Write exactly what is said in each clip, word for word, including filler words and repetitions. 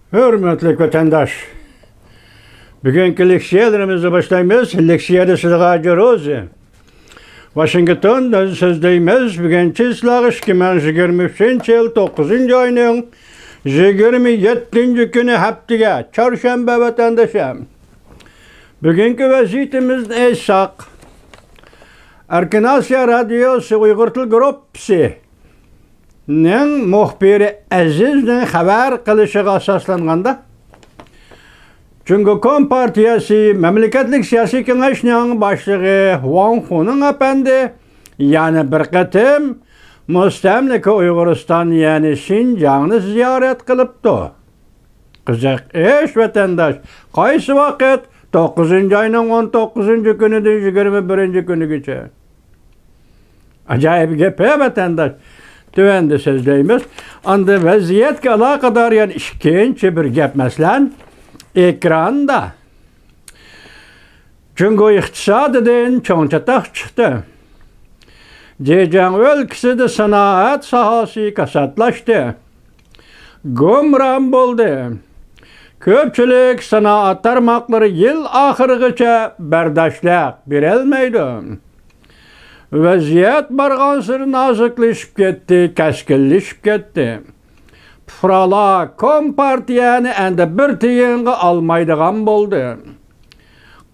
ھۆرمەتلىك ۋەتەنداش، بۈگۈنكى لېكسىيەلىرىمىزنى باشلايمىز. لېكسىيەدە سىزگە ھاجى روزى. ۋاشىنگتوندىن سۆزلەيمىز. بۈگۈن چىسلاغ ئىككى مىڭ يىگىرمە ئۈچىنچى يىل توققۇزىنچى ئاينىڭ يىگىرمە يەتتىنچى كۈنى، ھەپتىگە، چارشەنبە ۋەتەنداشلار. بۈگۈنكى ۋەزىيىتىمىزنى ئېيتساق، ئەركىن ئاسىيا رادىيوسى ئۇيغۇر تىل گۇرۇپپىسى نىڭ مۇخبىرى ئەزىزنىڭ خەۋەر قىلىشىغا ئاساسلانغاندا، جۇڭگو كومپارتىيەسى مەملىكەتلىك سىياسىي كېڭەشنىڭ باشلىقى ۋاڭ خۇنىڭ ئەپەندى يەنە بىر قېتىم مۇستەملىكە ئۇيغۇرىستان، يەنى شىنجاڭنى زىيارەت قىلىپتۇ. قىزىق ئىش، ۋەتەنداش، قايسى ۋاقىت؟ توققۇزىنچى ئاينىڭ ئون توققۇزىنچى كۈنىدىن يىگىرمە بىرىنچى كۈنىگىچە. ئاجايىپ گەپ ھە، ۋەتەنداش. تۆۋەندە سۆزلەيمىز. ئاندىن ۋەزىيەتكە ئالاقىدار يەنە ئىككىنچى بىر گەپ، مەسىلەن، ئېكراندا جۇڭگو ئىقتىسادىدىن چوڭ چاتاق چىقتى. جېجياڭ ئۆلكىسىدە سانائەت ساھەسى كاساتلاشتى، گۇمران بولدى. كۆپچىلىك سانائەت تارماقلىرى يىل ئاخىرىغىچە بەرداشلىق بېرەلمەيدۇ. ۋەزىيەت بارغانسېرى نازۇكلىشىپ كەتتى، كەسكىنلىشىپ كەتتى. پۇقرالار كومپارتىيەنى ئەمدى بىر تىيىنغا ئالمايدىغان بولدى.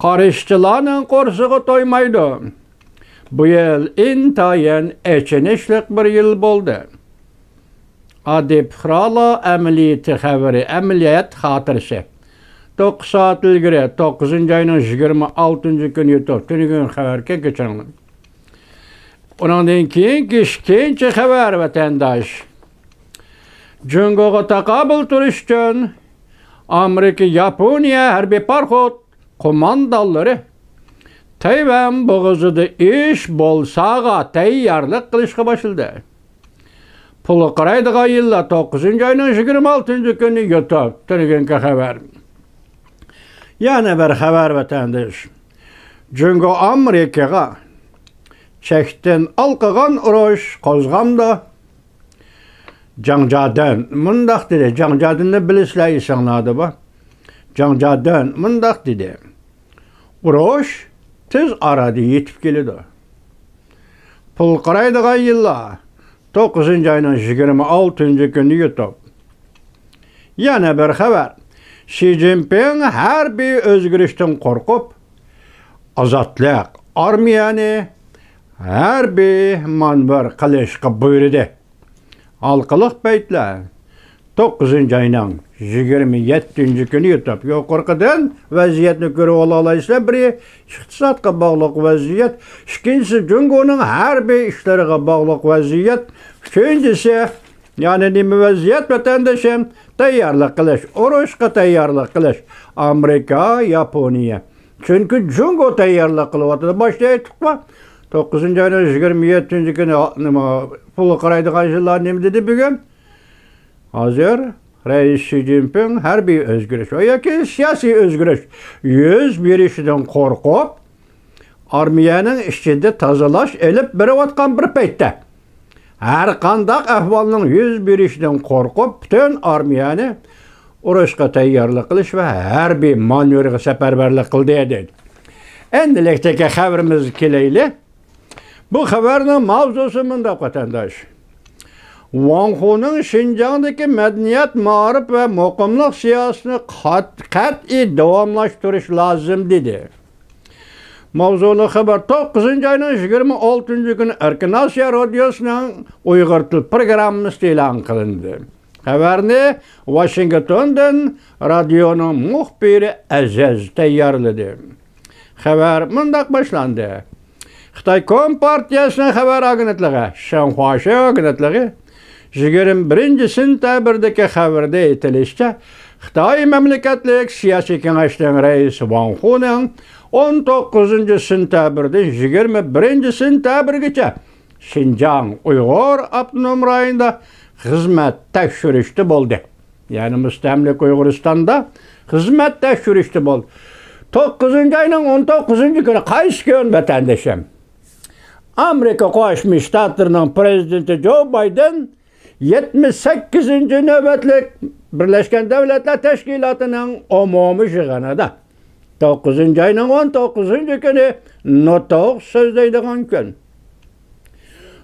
قارشىچىلارنىڭ قورسىقى تويمايدۇ. بۇ يىل ئىنتايىن ئېچىنىشلىق بىر يىل بولدى. ئاددىي پۇقرالار ئەمەلىيىتى خەۋىرى، ئەمەلىيەت خاتىرىسى. توققۇز سائەت ئىلگىرى، توققۇزىنچى ئاينىڭ يىگىرمە ئالتىنچى كۈنى يۇتۇپ، تۈنۈگۈن خەۋەركە كۆچۈرۈڭلار. ئۇنىڭدىن كېيىنكى ئىككىنچى خەۋەر، ۋەتەنداش. جۇڭگوغا تاقابىل تۇرۇش ئۈچۈن ئامېرىكا، ياپونىيە ھەربىي پاراخوت قوماندانلىرى تەيۋەن بوغۇزىدا ئىش بولساغا تەييارلىق قىلىشقا باشلىدى. پۇل قارايدىغان يىللار، توققۇزىنچى ئاينىڭ يىگىرمە ئالتىنچى كۈنى يۇتۇپ، تۈنۈگۈنكى خەۋەر. يەنە بىر خەۋەر، ۋەتەنداش. جۇڭگو ئامېرىكىغا چەكتىن ئالقىغان ئۇرۇش قوزغامدۇ؟ جاڭ جادېن مۇنداق دېدى. جاڭ جادېننى بىلىسىلەر، ئېسىڭلاردا بار. جاڭ جادېن مۇنداق دېدى. ئۇرۇش تېز ئارىدا يېتىپ كېلىدۇ. پۇل قارايدىغان يىللار، توققۇزىنچى ئاينىڭ يىگىرمە ئالتىنچى كۈنى يۇتۇپ. يەنە بىر خەۋەر. شى جىنپىڭ ھەربىي ئۆزگىرىشتىن قورقۇپ، ئازادلىق ئارمىيەنى ھەربىي مانېۋىر قىلىشقا بۇيرۇدى. ھالقىلىق پەيتلەر، توققۇزىنچى ئاينىڭ يىگىرمە يەتتىنچى كۈنى يۇتۇپ، يۇقىرىقىدىن ۋەزىيەتنى كۆرۈۋالالايسىلەر. بىرى، ئىقتىسادقا باغلىق ۋەزىيەت، ئىككىنچىسى، جۇڭگونىڭ ھەربىي ئىشلىرىغا باغلىق ۋەزىيەت، ئۈچىنچىسى، يەنى نېمە ۋەزىيەت، ۋەتەندىشىم؟ تەييارلىق قىلىش، ئۇرۇشقا تەييارلىق قىلىش. ئامېرىكا، ياپونىيە. چۈنكى جۇڭگو تەييارلىق قىلىۋاتىدۇ. باشتا ئېيتتۇققۇ، توققۇزىنچى ئاينىڭ يىگىرمە يەتتىنچى كۈنى، نېمە، پۇلغا قارايدىغان يىللار نېمە دېدى بۈگۈن؟ ھازىر رەئىس شى جىنپىڭ ھەربىي ئۆزگىرىش ياكى سىياسىي ئۆزگىرىش يۈز بېرىشىدىن قورقۇپ، ئارمىيەنىڭ ئىچىدە تازىلاش ئېلىپ بېرىۋاتقان بىر پەيتتە، ھەر قانداق ئەھۋالنىڭ يۈز بېرىشىدىن قورقۇپ، پۈتۈن ئارمىيەنى ئۇرۇشقا تەييارلىق قىلىش ۋە ھەربىي مانېۋىرغا سەپەرۋەرلىك قىلدى، دېدى. ئەمدىلىكتىكى خەۋىرىمىزگە كېلەيلى. بۇ خەۋەرنىڭ ماۋزۇسى مۇنداق، ۋەتەنداش. ۋاڭ خۇنىڭ شىنجاڭدىكى مەدەنىيەت، مائارىپ ۋە مۇقىملىق سىياسىتىنى قات-، قەتئىي داۋاملاشتۇرۇش لازىم، دېدى. ماۋزۇلۇق خەۋەر توققۇزىنچى ئاينىڭ يىگىرمە ئالتىنچى كۈنى ئەركىن ئاسىيا رادىيوسىنىڭ ئۇيغۇر تىل پروگراممىسىدا ئېلان قىلىندى. خەۋەرنى ۋاشىنگتوندىن رادىيونىڭ مۇخبىرى ئەزىز تەييارلىدى. خەۋەر مۇنداق باشلاندى. خىتاي كومپارتىيەسىنىڭ خەۋەر ئاگېنتلىقى، شىنخۇا شىن ئاگېنتلىقى، يىگىرمە بىرىنچى سېنتەبىردىكى خەۋىرىدە ئېيتىلىشىچە، خىتاي مەملىكەتلىك سىياسىي كېڭەشنىڭ رەئىسى ۋاڭ خۇنىڭ ئون توققۇزىنچى سېنتەبىردىن يىگىرمە بىرىنچى سېنتەبىرگىچە شىنجاڭ ئۇيغۇر ئاپتونوم رايونىدا خىزمەت تەكشۈرۈشتە بولدى. يەنى مۇستەملىكە ئۇيغۇرىستاندا خىزمەت تەكشۈرۈشتە بولدى. توققۇزىنچى ئاينىڭ ئون توققۇزىنچى كۈنى، قايسى كۈن، ۋەتەندىشىم؟ ئامېرىكا قوشما شتاتلىرىنىڭ پرېزىدېنتى جو بايدېن يەتمىش سەككىزىنچى نۆۋەتلىك بىرلەشكەن دۆلەتلەر تەشكىلاتىنىڭ ئومۇمىي يىغىنىدا توققۇزىنچى ئاينىڭ ئون توققۇزىنچى كۈنى نۇتۇق سۆزلەيدىغان كۈن.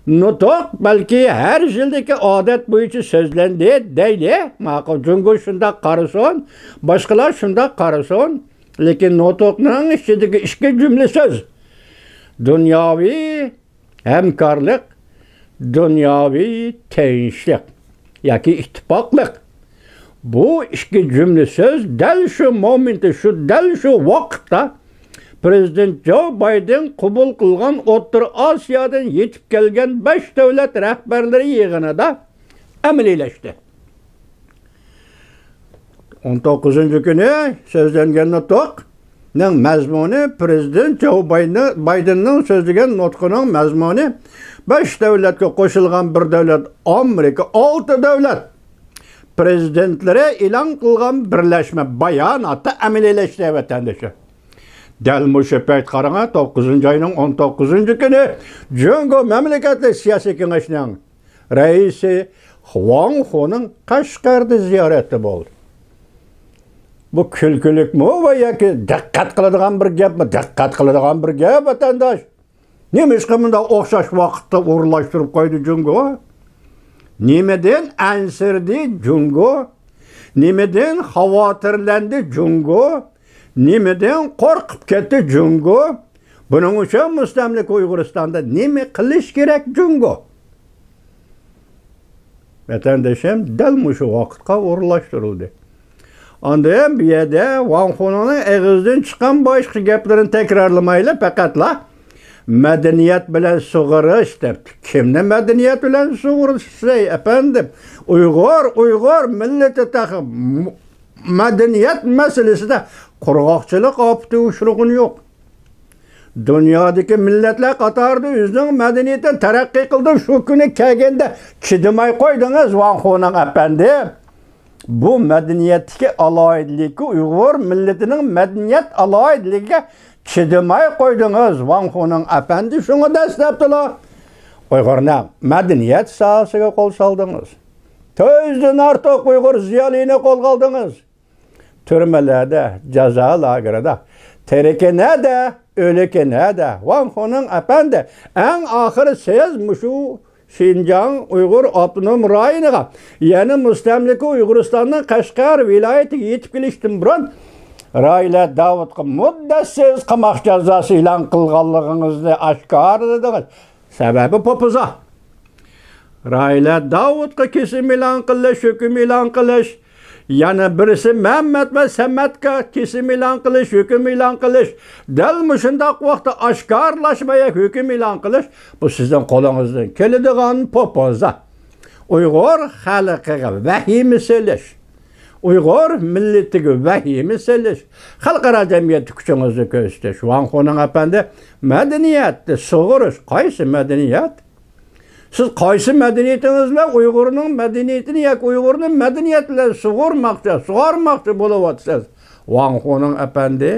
نۇتۇق بەلكى ھەر يىلدىكى ئادەت بويىچە سۆزلەندى دەيلى. ماقۇل، جۇڭگو شۇنداق قارىسۇن، باشقىلار شۇنداق قارىسۇن. لېكىن نۇتۇقنىڭ ئىچىدىكى ئىككى جۈملە سۆز، دۇنياۋى ھەمكارلىق، دۇنياۋى تىنچلىق ياكى ئىتتىپاقلىق. بۇ ئىككى جۈملە سۆز دەل شۇ مومېنتتا، شۇ، دەل شۇ ۋاقىتتا پرېزىدېنت جو بايدېن قوبۇل قىلغان ئوتتۇرا ئاسىيادىن يېتىپ كەلگەن بەش دۆلەت رەھبەرلىرى يىغىنىدا ئەمەلىيلەشتى. ئون توققۇزىنچى كۈنى سۆزلەنگەن نۇتۇقنىڭ مەزمۇنى، پرېزىدېنت جو بايدېن-، بايدېننىڭ سۆزلىگەن نۇتقىنىڭ مەزمۇنى، بەش دۆلەتكە قوشۇلغان بىر دۆلەت ئامېرىكا، ئالتە دۆلەت پرېزىدېنتلىرى ئېلان قىلغان بىرلەشمە باياناتتا ئەمەلىيلەشتى، ۋەتەندىشىم. دەل مۇشۇ پەيت قاراڭا، توققۇزىنچى ئاينىڭ ئون توققۇزىنچى كۈنى جۇڭگو مەملىكەتلىك سىياسىي كېڭەشنىڭ رەئىسى ۋاڭ خۇنىڭ قەشقەردە زىيارەتتە بولدى. بۇ كۈلكىلىكمۇ ۋە ياكى دىققەت قىلىدىغان بىر گەپمۇ؟ دىققەت قىلىدىغان بىر گەپ، ۋەتەنداش. نېمىشقا مۇنداق ئوخشاش ۋاقىتتا ئورۇنلاشتۇرۇپ قويدى جۇڭگو؟ نېمىدىن ئەنسىرىدى جۇڭگو؟ نېمىدىن خاۋاتىرلەندى جۇڭگو؟ نېمىدىن قورقۇپ كەتتى جۇڭگو؟ بۇنىڭ ئۈچۈن مۇستەملىكە ئۇيغۇرىستاندا نېمە قىلىش كېرەك جۇڭگو؟ ۋەتەندىشىم، دەل مۇشۇ ۋاقىتقا ئورۇنلاشتۇرۇلدى. ئاندىن بۇ يەردە ۋاڭ خۇنىڭنىڭ ئېغىزىدىن چىققان باشقا گەپلىرىنى تەكرارلىمايلى، پەقەتلا مەدەنىيەت بىلەن سۇغىرىش دەپتۇ. كىمنى مەدەنىيەت بىلەن سۇغۇرۇشسەي، ئەپەندىم؟ ئۇيغۇر، ئۇيغۇر مىللىتى تېخى م-، مەدەنىيەت مەسىلىسىدە قۇرغاقچىلىق ئاپىتىگە ئۇچرىغىنى يوق. دۇنيادىكى مىللەتلەر قاتارىدا ئۆزىنىڭ مەدەنىيىتىنى تەرەققىي قىلدۇرۇپ، شۇ كۈنى كەلگەندە چىدىماي قويدىڭىز، ۋاڭ خۇنىڭ ئەپەندى. بۇ مەدەنىيەتتىكى ئالاھىدىلىككە، ئۇيغۇر مىللىتىنىڭ مەدەنىيەت ئالاھىدىلىكىگە چىدىماي قويدىڭىز، ۋاڭ خۇنىڭ ئەپەندى. شۇڭا دەسلەپتىلا ئۇيغۇرنىڭ مەدەنىيەت ساھەسىگە قول سالدىڭىز. تۆت يۈزدىن ئارتۇق ئۇيغۇر زىيالىيىنى قولغا ئالدىڭىز. تۈرمىلەردە، جازا لاگېرىدا، تىرىكى نەدە، ئۆلۈكى نەدە؟ ۋاڭ خۇنىڭ ئەپەندى، ئەڭ ئاخىرى سىز مۇشۇ شىنجاڭ ئۇيغۇر ئاپتونوم رايونىغا، يەنى مۇستەملىكە ئۇيغۇرىستاننىڭ قەشقەر ۋىلايىتىگە يېتىپ كېلىشتىن بۇرۇن، راھىلە داۋۇتقا مۇددەتسىز قاماق جازاسى ئېلان قىلغانلىقىڭىزنى ئاشكارىلىدىڭىز. سەۋەبى پوپوزا. راھىلە داۋۇتقا كېسىم ئېلان قىلىش، ھۆكۈم ئېلان قىلىش، يەنە بىرسى مەمەت ۋە سەمەتكە كېسىم ئېلان قىلىش، ھۆكۈم ئېلان قىلىش، دەل مۇشۇنداق ۋاقىتتا ئاشكارىلاشماي ھۆكۈم ئېلان قىلىش، بۇ سىزنىڭ قولىڭىزدىن كېلىدىغان پوپوزا. ئۇيغۇر خەلقىگە ۋەھىمە سېلىش، ئۇيغۇر مىللىتىگە ۋەھىمە سېلىش، خەلقئارا جەمئىيەتتە كۈچىڭىزنى كۆرسىتىش. ۋاڭ خۇنىڭ ئەپەندى، مەدەنىيەتنى سۇغۇرۇش قايسى مەدەنىيەت؟ سىز قايسى مەدەنىيىتىڭىز بىلەن ئۇيغۇرنىڭ مەدەنىيىتىنى ياكى ئۇيغۇرنى مەدەنىيەت بىلەن سۇغۇرماقچى، سۇغارماقچى بولۇۋاتىسىز؟ ۋاڭ خۇنىڭ ئەپەندى،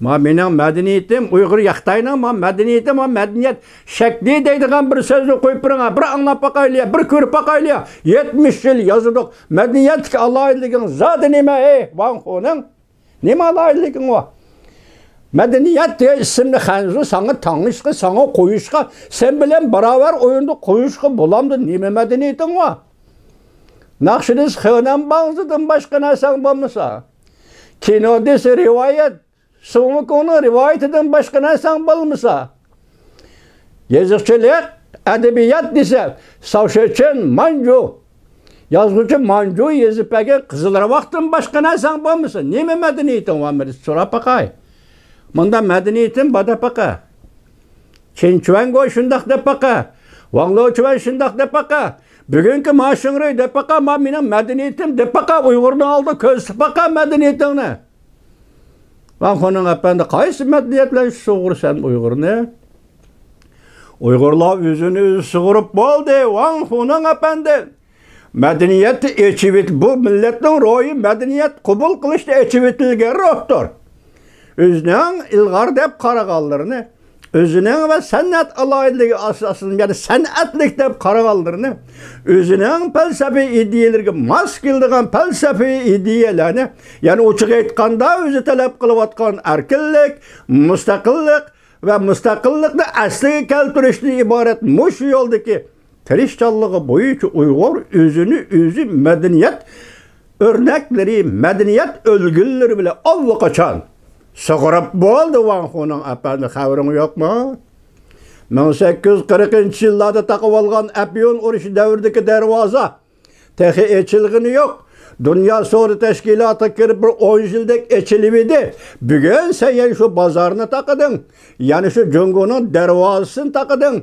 ما مېنىڭ مەدەنىيىتىم، ئۇيغۇر خىتاينىڭ ما مەدەنىيىتى، ما مەدەنىيەت شەكلى دەيدىغان بىر سۆزنى قويۇپ بېرىڭ، بىر ئاڭلاپ باقايلى، بىر كۆرۈپ باقايلى. يەتمىش يىل يازدۇق، مەدەنىيەتتىكى ئالاھىدىلىكىڭىز زادى نېمە، ئەي ۋاڭ خۇنىڭ؟ نېمە ئالاھىدىلىكىڭ بار؟ مەدەنىيەت دېگەن ئىسىمنى خەنزۇ ساڭا تاڭىشقا، ساڭا قويۇشقا، سەن بىلەن باراۋەر ئويۇندا قويۇشقا بولامدۇ؟ نېمە مەدەنىيىتىڭ بار؟ ناخشا دېسە خېنەن باڭزىدىن باشقا نەرسەڭ بولمىسا، كىنو دېسە رىۋايەت، سۇڭلۇكۇڭنىڭ رىۋايىتىدىن باشقا نەرسەڭ بولمىسا، يېزىقچىلىق، ئەدەبىيات دېسە، ساۋشېچېن مانجۇ، يازغۇچى مانجۇ يېزىپ بەرگەن قىزىل راۋاقتىن باشقا نەرسەڭ بولمىسا، نېمە مەدەنىيىتىڭ بار، مەن سوراپ باقاي. مۇنداق مەدەنىيىتىم بار دەپ باقا. چىن چۈەنگو شۇنداق دەپ باقا. ۋاڭ لېچۈەن شۇنداق دەپ باقا. بۈگۈنكى ما شىڭرۇي دەپ باقا، ما مېنىڭ مەدەنىيىتىم دەپ باقا، ئۇيغۇرنىڭ ئالدىدا كۆرسىتىپ باقا مەدەنىيىتىڭنى. ۋاڭ خۇنىڭ ئەپەندى، قايسى مەدەنىيەت بىلەن سۇغۇرىسەن ئۇيغۇرنى؟ ئۇيغۇرلار ئۆزىنى ئۆزى سۇغۇرۇپ بولدى، ۋاڭ خۇنىڭ ئەپەندى. مەدەنىيەتتە ئېچىۋېتىل-، بۇ مىللەتنىڭ روھى مەدەنىيەت قوبۇل قىلىشتا ئېچىۋېتىلگەن روھتۇر. ئۆزىنىڭ ئىلغار دەپ قارىغانلىرىنى، ئۆزىنىڭ ۋە سەنئەت ئالاھىدىلىكى ئاساسىدا، يەنى سەنئەتلىك دەپ قارىغانلىرىنى، ئۆزىنىڭ پەلسەپىۋى ئىدىيەلىرىگە ماس كېلىدىغان پەلسەپىۋى ئىدىيەلەرنى، يەنى ئوچۇق ئېيتقاندا، ئۆزى تەلەپ قىلىۋاتقان ئەركىنلىك، مۇستەقىللىق ۋە مۇستەقىللىقنى ئەسلىگە كەلتۈرۈشتىن ئىبارەت مۇشۇ يولدىكى تىرىشچانلىقى بويىچە ئۇيغۇر ئۆزىنى ئۆزى مەدەنىيەت ئۆرنەكلىرى، مەدەنىيەت ئۈلگىلىرى بىلەن ئاللىقاچان سۇغۇرۇپ بولدى. ۋاڭ خۇنىڭ ئەپەندى، خەۋىرىڭ يوقمۇ؟ مىڭ سەككىز يۈز قىرىقىنچى يىللاردا تاقىۋالغان ئەپيۈن ئۇرۇشى دەۋرىدىكى دەرۋازا تېخى ئېچىلغىنى يوق. دۇنيا سودا تەشكىلاتىغا كىرىپ بىر ئون يىلدەك ئېچىلىۋىدى. بۈگۈن سەن يەنە شۇ بازارنى تاقىدىڭ. يەنە شۇ جۇڭگونىڭ دەرۋازىسىنى تاقىدىڭ.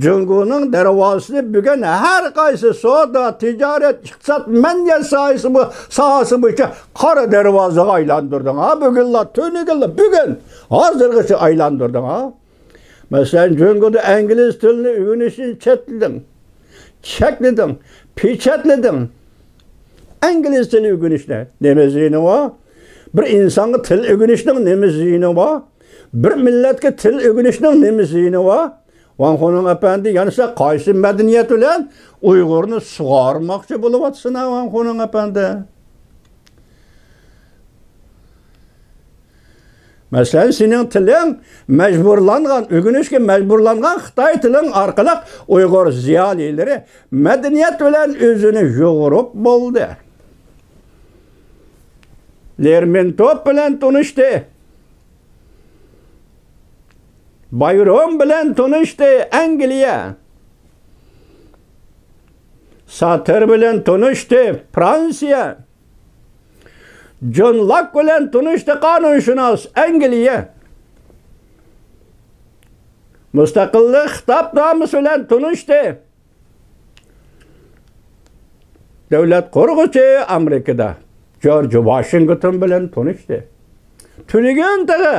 جۇڭگونىڭ دەرۋازىسىنى بۈگۈن ھەر قايسى سودا، تىجارەت، ئىقتىساد، مەدەنىيەت ساھەسى بو-، ساھەسى بويىچە قارا دەرۋازىغا ئايلاندۇردۇڭ ھا. بۈگۈنلا، تۈنۈگۈنلا، بۈگۈن، ھازىرغىچە ئايلاندۇردۇڭ ھا. مەسىلەن، جۇڭگودا ئىنگلىز تىلىنى ئۆگىنىشنى چەتلىدىڭ، چەكلىدىڭ، پېچەتلىدىڭ. ئىنگلىز تىلى ئۆگىنىشنى نېمە زىيىنى بار؟ بىر ئىنسانغا تىل ئۆگىنىشنىڭ نېمە زىيىنى بار؟ بىر مىللەتكە تىل ئۆگىنىشنىڭ نېمە زىيىنى بار؟ ۋاڭ خۇنىڭ ئەپەندى، يەنە سەن قايسى مەدەنىيەت بىلەن ئۇيغۇرنى سۇغارماقچى بولۇۋاتىسەن ھە، ۋاڭ خۇنىڭ ئەپەندى؟ مەسىلەن، سېنىڭ تىلىڭ مەجبۇرلانغان، ئۆگىنىشكە مەجبۇرلانغان خىتاي تىلىڭ ئارقىلىق ئۇيغۇر زىيالىيلىرى مەدەنىيەت بىلەن ئۆزىنى يۇغۇرۇپ بولدى. لېرمونتوف بىلەن تونۇشتى. بايروم بىلەن تونۇشتى، ئەنگلىيە. ساتىر بىلەن تونۇشتى، فرانسىيە. جون لاك بىلەن تونۇشتى، قانۇنشۇناس، ئەنگلىيە. مۇستەقىللىق خىتابنامىسى بىلەن تونۇشتى. دۆلەت قۇرغۇچى ئامېرىكىدا جورج ۋاشىنگتون بىلەن تونۇشتى. تۈنۈگۈن تېخى،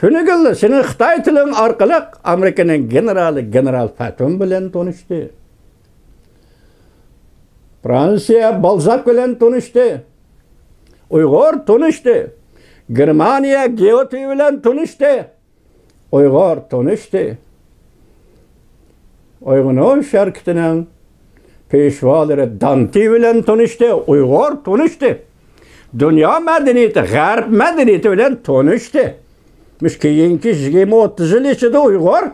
تۈنۈگۈنلا سېنىڭ خىتاي تىلىڭ ئارقىلىق ئامېرىكىنىڭ گېنېرالى گېنېرال پەتون بىلەن تونۇشتى. فرانسىيە بالزاك بىلەن تونۇشتى. ئۇيغۇر تونۇشتى. گېرمانىيە گيوتې بىلەن تونۇشتى. ئۇيغۇر تونۇشتى. ئويغىنىش ھەرىكىتىنىڭ پېشۋالىرى دانتې بىلەن تونۇشتى. ئۇيغۇر تونۇشتى. دۇنيا مەدەنىيىتى، غەرب مەدەنىيىتى بىلەن تونۇشتى. مۇشۇ كېيىنكى يىگىرمە ئوتتۇز يىل ئىچىدە ئۇيغۇر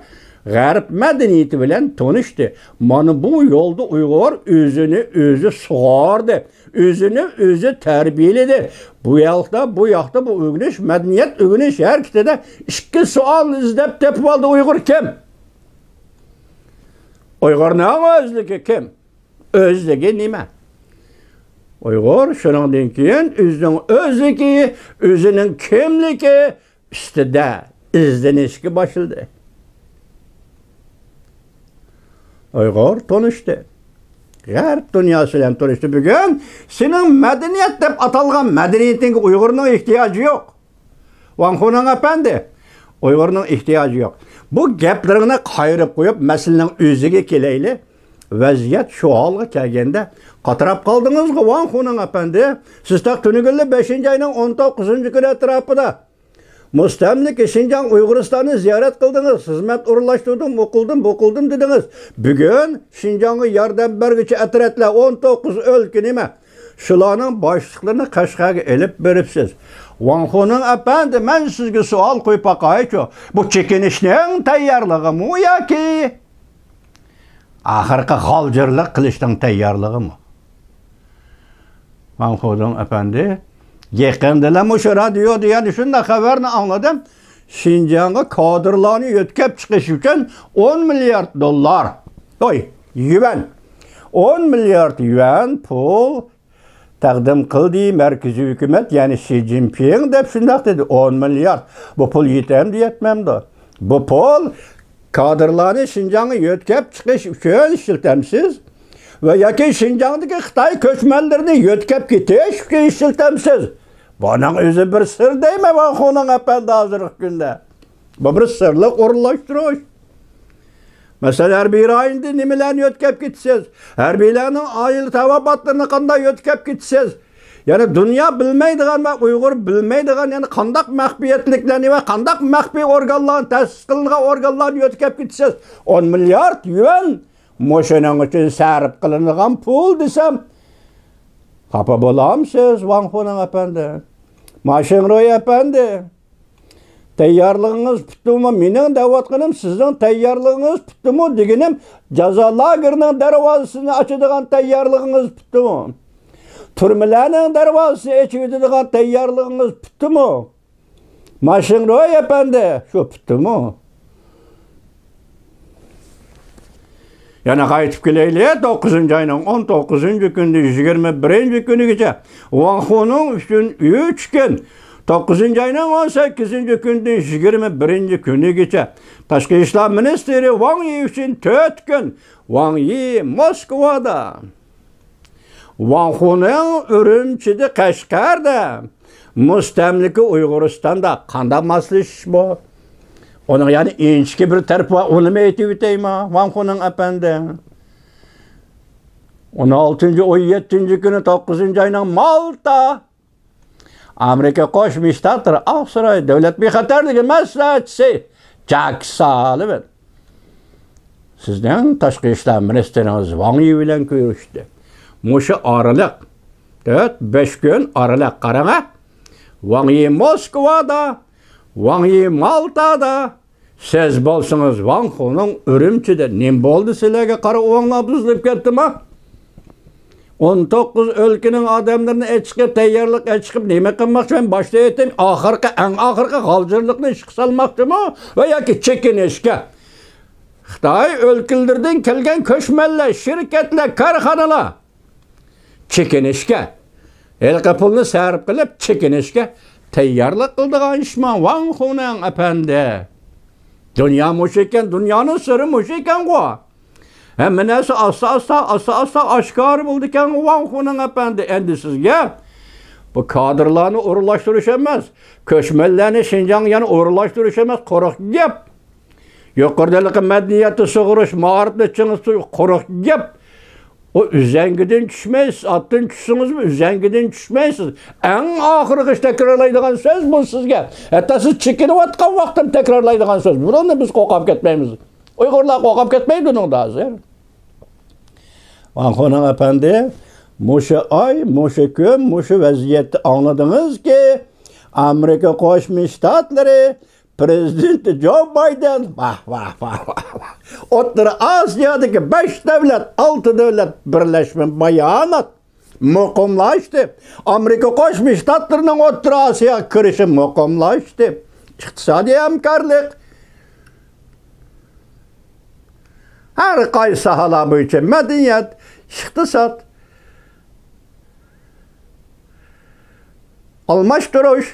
غەرب مەدەنىيىتى بىلەن تونۇشتى. مانا بۇ يولدا ئۇيغۇر ئۆزىنى ئۆزى سۇغاردى، ئۆزىنى ئۆزى تەربىيەلىدى. بۇ ياقتا، بۇ ياقتا بۇ ئۆگىنىش، مەدەنىيەت ئۆگىنىش ھەرىكىتىدە ئىككى سوئالنى ئىزدەپ تېپىۋالدى: ئۇيغۇر كىم؟ ئۇيغۇرنىڭ ئۆزلۈكى كىم؟ ئۆزلۈكى نېمە؟ ئۇيغۇر شۇنىڭدىن كېيىن ئۆزىنىڭ ئۆزلۈكى، ئۆزىنىڭ كىملىكى ئۈستىدە ئىزدىنىشكە باشلىدى. ئۇيغۇر تونۇشتى. غەرب دۇنياسى بىلەن تونۇشتى. بۈگۈن سېنىڭ مەدەنىيەت دەپ ئاتالغان مەدەنىيىتىڭگە ئۇيغۇرنىڭ ئېھتىياجى يوق. ۋاڭ خۇنىڭ ئەپەندى، ئۇيغۇرنىڭ ئېھتىياجى يوق. بۇ گەپلىرىڭنى قايرىپ قويۇپ، مەسىلىنىڭ ئۆزىگە كېلەيلى. ۋەزىيەت شۇ ھالغا كەلگەندە، قاتراپ قالدىڭىزغۇ، ۋاڭ خۇنىڭ ئەپەندى. سىز تاق تۈنۈگۈنلا بەشىنچى ئاينىڭ ئون توققۇزىنچى كۈنى ئەتراپىدا مۇستەملىكە شىنجاڭ ئۇيغۇرىستاننى زىيارەت قىلدىڭىز، خىزمەت ئورۇنلاشتۇردۇم، ئۇ قىلدىم، بۇ قىلدىم دېدىڭىز. بۈگۈن شىنجاڭغا ياردەم بەرگۈچى ئەترەتلەر، ئون توققۇز ئۆلكە نېمە؟ شۇلارنىڭ باشلىقلىرىنى قەشقەرگە ئېلىپ بېرىپسىز. ۋاڭ خۇنىڭ ئەپەندى، مەن سىزگە سوئال قويۇپ باقايچۇ، بۇ چېكىنىشنىڭ تەييارلىقىمۇ ياكى ئاخىرقى غالجىرلىق قىلىشنىڭ تەييارلىقىمۇ؟ ۋاڭ خۇدۇڭ ئەپەندى، يېقىندىلا مۇشۇ رادىيودا يەنە شۇنداق خەۋەرنى ئاڭلىدىم. شىنجاڭغا كادىرلارنى يۆتكەپ چىقىش ئۈچۈن ئون مىليارد دوللار، ئوي، يۈەن، ئون مىليارد يۈەن پۇل تەقدىم قىلدى مەركىزىي ھۆكۈمەت، يەنى شى جىنپىڭ دەپ شۇنداق دېدى، ئون مىليارد. بۇ پۇل يېتەمدۇ، يەتمەمدۇ؟ بۇ پۇل كادىرلارنى شىنجاڭغا يۆتكەپ چىقىش ئۈچۈن ئىشلىتەمسىز؟ ۋە ياكى شىنجاڭدىكى خىتاي كۆچمەنلىرىنى يۆتكەپ كېتىش ئۈچۈن ئىشلىتەمسىز؟ بۇنىڭ ئۆزى بىر سىر دەيمەن، ۋاڭ خۇنىڭ ئەپەندى، ھازىرقى كۈندە. بۇ بىر سىرلىق ئورۇنلاشتۇرۇش. مەسىلەن، ھەربىي رايوندا نېمىلەرنى يۆتكەپ كېتىسىز؟ ھەربىيلەرنىڭ ئائىلە تاۋابىئاتلىرىنى قانداق يۆتكەپ كېتىسىز؟ يەنى دۇنيا بىلمەيدىغان ۋە ئۇيغۇر بىلمەيدىغان، يەنى قانداق مەخپىيەتلىكلەرنى ۋە قانداق مەخپىي ئورگانلارنى، تەسىس قىلىنغان ئورگانلارنى يۆتكەپ كېتىسىز. ئون مىليارد يۈەن، مۇشۇنىڭ ئۈچۈن سەرپ قىلىنغان پۇل دېسەم، خاپا بولامسىز، ۋاڭ خۇنىڭ ئەپەندى؟ ما شېڭرۇي ئەپەندى، تەييارلىقىڭىز پۈتتىمۇ؟ مېنىڭ دەۋاتقىنىم، سىزنىڭ تەييارلىقىڭىز پۈتتىمۇ دېگىنىم، جازا لاگېرىنىڭ دەرۋازىسىنى ئاچىدىغان تەييارلىقىڭىز پۈتتىمۇ؟ تۈرمىلەرنىڭ دەرۋازىسىنى ئېچىۋېتىدىغان تەييارلىقىڭىز پۈتتىمۇ؟ ما شېڭرۇي ئەپەندى، شۇ پۈتتىمۇ؟ يەنە قايتىپ كېلەيلى، توققۇزىنچى ئاينىڭ ئون توققۇزىنچى كۈنىدىن يىگىرمە بىرىنچى كۈنىگىچە ۋاڭ خۇنىڭ ئۈچۈن ئۈچ كۈن، توققۇزىنچى ئاينىڭ ئون سەككىزىنچى كۈنىدىن يىگىرمە بىرىنچى كۈنىگىچە، تاشقى ئىشلار مىنىستىرى ۋاڭ يى ئۈچۈن تۆت كۈن، ۋاڭ يى موسكۋادا، ۋاڭ خۇنىڭ ئۈرۈمچىدە، قەشقەردە، مۇستەملىكە ئۇيغۇرىستاندا قانداق ماسلىشىش بۇ؟ ئۇنىڭ يەنە ئىنچىكە بىر تەرىپى بار، ئۇنىمۇ ئېيتىۋېتەيما، ۋاڭ خۇنىڭ ئەپەندى. ئون ئالتىنچى، ئون يەتتىنچى كۈنى، توققۇزىنچى ئاينىڭ مالتا، ئامېرىكا قوشما شتاتلىرى ئاقساراي دۆلەت بىخەتەرلىكى مەسلىھەتچىسى جاك سالىۋان سىزنىڭ تاشقى ئىشلار مىنىستىرىڭىز ۋاڭ يى بىلەن كۆرۈشتى. مۇشۇ ئارىلىق تۆت، بەش كۈن ئارىلىق قاراڭا. ۋاڭ يى موسكۋادا، ۋاڭ يى مالتادا، سىز بولسىڭىز ۋاڭ خۇنىڭ ئۈرۈمچىدە. نېمە بولدى سىلەرگە؟ قارا ئۇۋاڭلار بۇزۇلۇپ كەتتىما؟ ئون توققۇز ئۆلكىنىڭ ئادەملىرىنى ئېچىقىپ، تەييارلىق ئېچىقىپ، نېمە قىلماقچى؟ مەن باشتا ئېيتتىم، ئاخىرقى، ئەڭ ئاخىرقى غالجىرلىقنى ئىشقا سالماقچىمۇ ۋە ياكى چېكىنىشكە؟ خىتاي ئۆلكىلىرىدىن كەلگەن كۆچمەنلەر، شىركەتلەر، كارخانىلار چېكىنىشكە، ھېلىقى پۇلنى سەرپ قىلىپ چېكىنىشكە تەييارلىق قىلىدىغان ئىشما، ۋاڭ خۇنىڭ ئەپەندى؟ دۇنيا مۇشۇ ئىكەن، دۇنيانىڭ سىرى مۇشۇ ئىكەنغۇ. ھەممە نەرسە ئاستا-ئاستا، ئاستا-ئاستا ئاشكارا بولىدىكەنغۇ، ۋاڭ خۇنىڭ ئەپەندى. ئەمدى سىزگە بۇ كادىرلارنى ئورۇنلاشتۇرۇش ئەمەس، كۆچمەنلەرنى شىنجاڭغا يەنە ئورۇنلاشتۇرۇش ئەمەس، قۇرۇق گەپ. يۇقىرىدا ھېلىقى مەدەنىيەتنى سۇغۇرۇش، مائارىپنى چىڭىتىش، قۇرۇق گەپ. ئۇ ئۈزەڭگىدىن چۈشمەيسىز، ئاتتىن چۈشسىڭىزمۇ ئۈزەڭگىدىن چۈشمەيسىز. ئەڭ ئاخىرغىچە تەكرارلايدىغان سۆز بۇ سىزگە. ھەتتا سىز چېكىنىۋاتقان ۋاقىتتا تەكرارلايدىغان سۆز. بۇنى بىز قوقاپ كەتمەيمىز. ئۇيغۇرلار قوقاپ كەتمەيدۇ بۇنىڭدا ھازىر. ۋاڭ خۇنىڭ ئەپەندى، مۇشۇ ئاي، مۇشۇ كۈن، مۇشۇ ۋەزىيەتتە ئاڭلىدىڭىزكى، ئامېرىكا قوشما شتاتلىرى پرېزىدېنتى جو بايدېن، ۋاھ، ۋاھ، ۋاھ، ۋاھ، ۋاھ. ئوتتۇرا ئاسىيادىكى بەش دۆلەت، ئالتە دۆلەت بىرلەشمە بايانات مۇقىملاشتى. ئامېرىكا قوشما شتاتلىرىنىڭ ئوتتۇرا ئاسىياغا كىرىشى مۇقىملاشتى. ئىقتىسادىي ھەمكارلىق، ھەر قايسى ساھەلەر بويىچە مەدەنىيەت، ئىقتىساد، ئالماشتۇرۇش،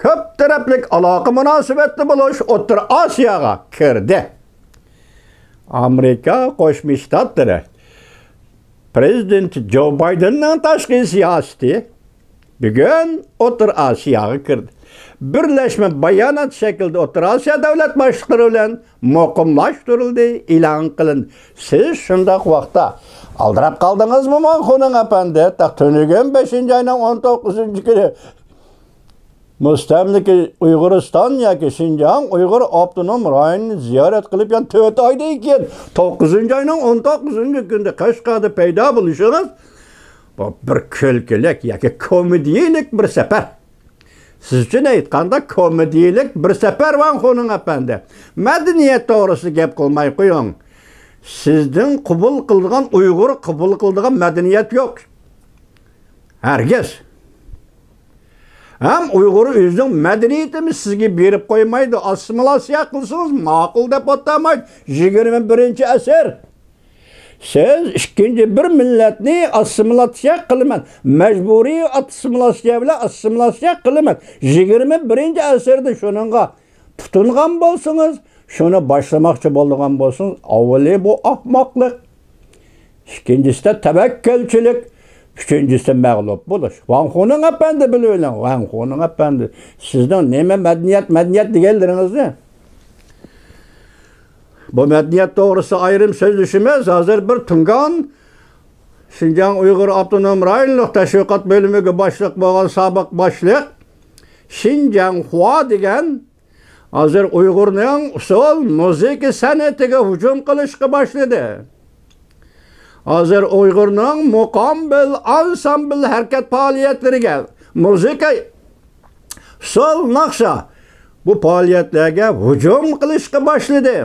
كۆپ تەرەپلىك ئالاقە مۇناسىۋەتتە بولۇش ئوتتۇرا ئاسىياغا كىردى. ئامېرىكا قوشما شتاتلىرى پرېزىدېنتى جو بايدېننىڭ تاشقى سىياسىتى بۈگۈن ئوتتۇرا ئاسىياغا كىردى. بىرلەشمە بايانات شەكلىدە ئوتتۇرا ئاسىيا دۆلەت باشلىقلىرى بىلەن مۇقىملاشتۇرۇلدى، ئېلان قىلىندى. سىز شۇنداق ۋاقىتتا ئالدىراپ قالدىڭىزمۇ، ۋاڭ خۇنىڭ ئەپەندى؟ تاق تۈنۈگۈن بەشىنچى ئاينىڭ ئون توققۇزىنچى كۈنى مۇستەملىكە ئۇيغۇرىستان ياكى شىنجاڭ ئۇيغۇر ئاپتونوم رايونىنى زىيارەت قىلىپ، يەنە تۆت ئايدىن كېيىن توققۇزىنچى ئاينىڭ ئون توققۇزىنچى كۈنىدە قەشقەردە پەيدا بولۇشىڭىز، بۇ بىر كۈلكىلىك ياكى كومېدىيىلىك بىر سەپەر. سىز ئۈچۈن ئېيتقاندا، كومېدىيىلىك بىر سەپەر، ۋاڭ خۇنىڭ ئەپەندى. مەدەنىيەت توغرىسىدا گەپ قىلماي قويۇڭ. سىزدىن قوبۇل قىلىدىغان، ئۇيغۇر قوبۇل قىلىدىغان مەدەنىيەت يوق. ھەرگىز. ھەم ئۇيغۇر ئۆزىنىڭ مەدەنىيىتىنى سىزگە بېرىپ قويمايدۇ. ئاسسىمىلياتسىيە قىلسىڭىز ماقۇل دەپ ئاتىمايدۇ. يىگىرمە بىرىنچى ئەسىر. سىز ئىككىنچى بىر مىللەتنى ئاسسىمىلياتسىيە قىلىمەن، مەجبۇرىي ئاسسىمىلياتسىيە بىلەن ئاسسىمىلياتسىيە قىلىمەن. يىگىرمە بىرىنچى ئەسىردە شۇنىڭغا تۇتۇنغان بولسىڭىز، شۇنى باشلىماقچى بولىدىغان بولسىڭىز، ئاۋۋىلى بۇ ئاھماقلىق، ئىككىنچىسىدە تەۋەككۈلچىلىك، ئۈچىنچىسىدە مەغلۇپ بولۇش. ۋاڭ خۇنىڭ ئەپەندى، بىلىۋېلىڭ، ۋاڭ خۇنىڭ ئەپەندى، سىزنىڭ نېمە مەدەنىيەت، مەدەنىيەت دېگەنلىرىڭىزنى، بۇ مەدەنىيەت توغرىسىدا ئايرىم سۆزلىشىمىز. ھازىر بىر تۇڭگان شىنجاڭ ئۇيغۇر ئاپتونوم رايونلۇق تەشۋىقات بۆلۈمىگە باشلىق بولغان سابىق باشلىق شىنجاڭخۇا دېگەن ھازىر ئۇيغۇرنىڭ ئۇسسۇل مۇزىكا سەنئىتىگە ھۇجۇم قىلىشقا باشلىدى. ھازىر ئۇيغۇرنىڭ مۇقام بىل، ئانسامبىل ھەرىكەت پائالىيەتلىرىگە، مۇزىكا، ئۇسسۇل ناخشا، بۇ پائالىيەتلەرگە ھۇجۇم قىلىشقا باشلىدى.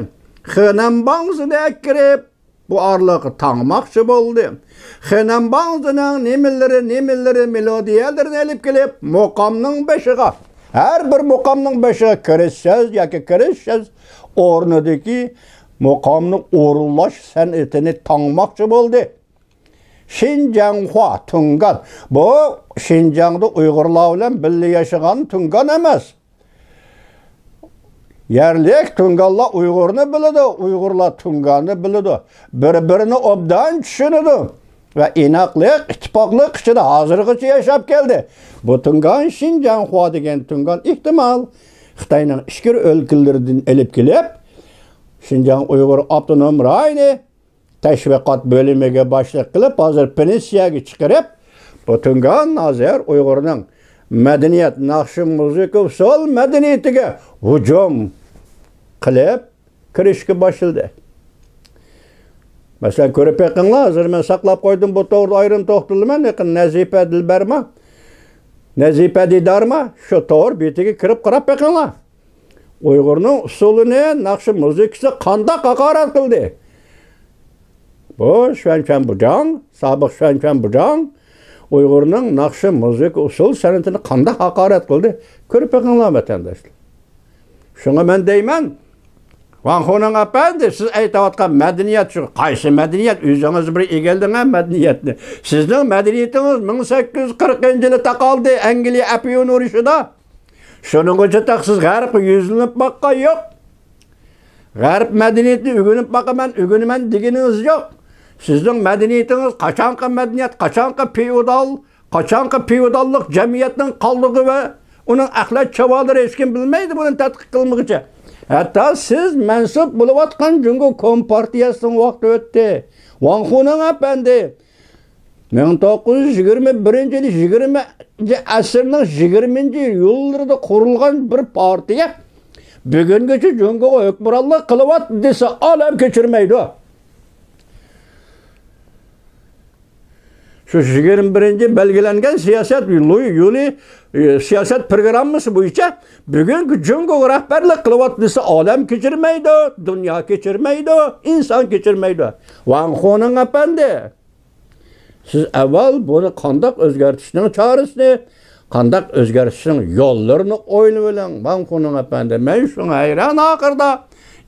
خېنەن باڭزىنى ئەكىرىپ، بۇ ئارىلىققا تاڭماقچى بولدى. خېنەن باڭزىنىڭ نېمىلىرى، نېمىلىرى، مېلودىيەلىرىنى ئېلىپ كېلىپ، مۇقامنىڭ بېشىغا، ھەر بىر مۇقامنىڭ بېشىغا كىرىش سۆز ياكى كىرىش سۆز ئورنىدىكى مۇقامنى ئورۇنلاش سەنئىتىنى تاڭماقچى بولدى. شىنجاڭخۇا، تۇڭگان. بۇ شىنجاڭدا ئۇيغۇرلار بىلەن بىللە ياشىغان تۇڭگان ئەمەس. يەرلىك تۇڭگانلار ئۇيغۇرنى بىلىدۇ، ئۇيغۇرلار تۇڭگاننى بىلىدۇ. بىر-بىرىنى ئوبدان چۈشىنىدۇ ۋە ئىناقلىق، ئىتتىپاقلىق ئىچىدە ھازىرغىچە ياشاپ كەلدى. بۇ تۇڭگان شىنجاڭخۇا دېگەن تۇڭگان ئېھتىمال خىتاينىڭ ئىچكىرى ئۆلكىلىرىدىن ئېلىپ كېلىپ، شىنجاڭ ئۇيغۇر ئاپتونوم رايونى تەشۋىقات بۆلۈمىگە باشلىق قىلىپ، ھازىر پېنسىيەگە چىقىرىپ، بۇ تۇڭگان ھازىر ئۇيغۇرنىڭ مەدەنىيەت، ناخشا، مۇزىكا، ئۇسسۇل مەدەنىيىتىگە ھۇجۇم قىلىپ كىرىشكە باشلىدى. مەسىلەن، كۆرۈپ بېقىڭلار، ھازىر مەن ساقلاپ قويدۇم، بۇ توغرىدا ئايرىم توختىلىمەن. يېقىن نەزىپە دىلبەرما، نەزىپە دىدارما شۇ تور بېتىگە كىرىپ قاراپ بېقىڭلار. ئۇيغۇرنىڭ ئۇسسۇلىنى، ناخشا مۇزىكىسى قانداق ھاقارەت قىلدى؟ بۇ شۈەنچۈەن بۇجاڭ، سابىق شۈەنچۈەن بۇجاڭ ئۇيغۇرنىڭ ناخشا مۇزىكا ئۇسسۇل سەنئىتىنى قانداق ھاقارەت قىلدى؟ كۆرۈپ بېقىڭلار، ۋەتەنداشلار. شۇڭا مەن دەيمەن، ۋاڭ خۇنىڭ ئەپەندى، سىز ئېيتىۋاتقان مەدەنىيەت شۇ. قايسى مەدەنىيەت؟ ئۆزىڭىز بىر ئىگىلىدىڭە مەدەنىيەتنى. سىزنىڭ مەدەنىيىتىڭىز مىڭ سەككىز يۈز قىرىقىنچى يىلى تاقالدى ئەنگلىيە ئەپيۈن ئۇرۇشىدا. شۇنىڭغىچە تېخى سىز غەربكە يۈزلىنىپ باققان يوق. غەرب مەدەنىيىتىنى ئۆگىنىپ باقىمەن، ئۆگىنىمەن دېگىنىڭىز يوق. سىزنىڭ مەدەنىيىتىڭىز قاچانقى مەدەنىيەت، قاچانقى فېئودال، قاچانقى فېئوداللىق جەمئىيەتنىڭ قالدۇقى ۋە ئۇنىڭ ئەخلەت چاۋالىرى، ھېچكىم بىلمەيدۇ بۇنى تەتقىق قىلمىغۇچە. ھەتتا سىز مەنسۇپ بولۇۋاتقان جۇڭگو كومپارتىيەسىنىڭ ۋاقتى ئۆتتى. ۋاڭ خۇنىڭ ئەپەندى، مىڭ توققۇز يۈز يىگىرمە بىرىنچى يىل، يىگىرمىنچى ئەسىرنىڭ يىگىرمىنچى يىللىرىدا قۇرۇلغان بىر پارتىيە بۈگۈنگىچە جۇڭگوغا ھۆكۈمرانلىق قىلىۋاتىدۇ دېسە، ئالەم كۆچۈرمەيدۇ. شۇ يىگىرمە بىرىنچى بەلگىلەنگەن سىياسەت يولى، يولى، ئى، سىياسەت پىروگراممىسى بويىچە بۈگۈنكى جۇڭگوغا رەھبەرلىك قىلىۋاتىدۇ دېسە، ئالەم كۆچۈرمەيدۇ، دۇنيا كۆچۈرمەيدۇ، ئىنسان كۆچۈرمەيدۇ. ۋاڭ خۇنىڭ ئەپەندى، سىز ئەۋۋەل بۇنى قانداق ئۆزگەرتىشنىڭ چارىسىنى، قانداق ئۆزگەرتىشنىڭ يوللىرىنى ئويلىۋېلىڭ، ۋاڭ خۇنىڭ ئەپەندى. مەن شۇڭا ھەيران ئاخىرىدا.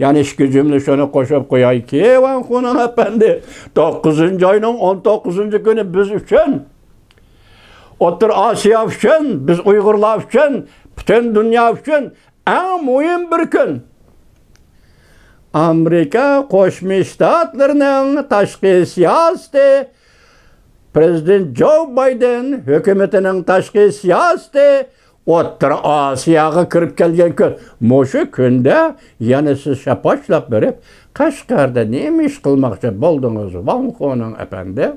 يەنە ئىككى جۈملە شۇنى قوشۇپ قويايكى، ۋاڭ خۇنىڭ ئەپەندى، توققۇزىنچى ئاينىڭ ئون توققۇزىنچى كۈنى بىز ئۈچۈن، ئوتتۇرا ئاسىيا ئۈچۈن، بىز ئۇيغۇرلار ئۈچۈن، پۈتۈن دۇنيا ئۈچۈن ئەڭ مۇھىم بىر كۈن. ئامېرىكا قوشما شتاتلىرىنىڭ تاشقى سىياسىتى، پىرېزىدېنت جو بايدېن ھۆكۈمىتىنىڭ تاشقى سىياسىتى ئوتتۇرا ئاسىياغا كىرىپ كەلگەن كۈن. مۇشۇ كۈندە يەنە سىز شاپاشلاپ بېرىپ، قەشقەردە نېمە ئىش قىلماقچى بولدىڭىز، ۋاڭ خۇنىڭ ئەپەندى؟